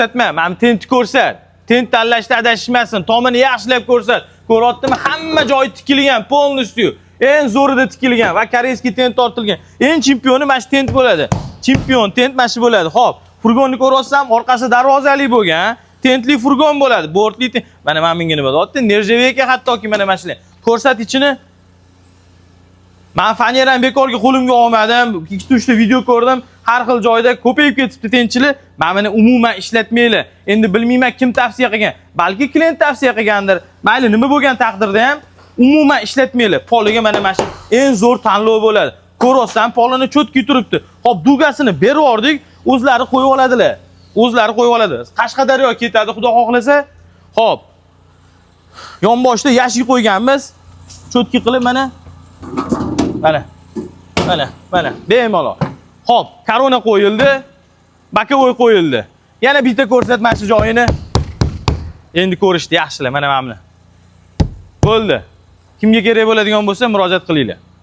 Ko'rsatma, mana tentni ko'rsat. Tent tanlashda adashishmasin, tomini yaxshilab ko'rsat. Ko'ryaptimi? Hamma joyi tikilgan, полностью. Eng zo'rida tikilgan va корейский tent tortilgan. Eng chempioni mana shu tent bo'ladi. Chempion tent mana shu bo'ladi. Xo'p, furgonni ko'ryapsam, orqasi darvozali bo'lgan. Tentli furgon bo'ladi. Bortli tent. Mana bunga nima deyapti? Нержавейка hattoki mana shular. Ko'rsat ichini. Man fanerani bekorga qo'limga olmadim. Ikkita uchta video ko'rdim. Har xil joyda ko'payib ketibdi tentchilar. Mana buni umuman ishlatmanglar. Endi bilmayman, kim tavsiya qilgan. Balki klient tavsiya qilgandir. Mayli, nima bo'lgan taqdirda ham umuman ishlatmanglar. Poliga mana shu eng zo'r tanlov bo'ladi. Ko'ryapsan, polini чётко turibdi. Xo'p, дуга sini berib yubordik, o'zlari qo'yib oladilar. O'zlari qo'yib oladi. Qashqadaryo ketadi, Xudo xohlasa. Xo'p. Yonboshda yashik qo'yganmiz. Чётко qilib mana. Mana. Mana, mana, bemalol. Xo'p, корона qo'yildi. Боковой qo'yildi. Yana bitta ko'rsat mana shu joyini. Endi ko'rishdi yaxshilar, mana buni. Bo'ldi. Kimga kerak bo'ladigan bo'lsa, murojaat qilinglar.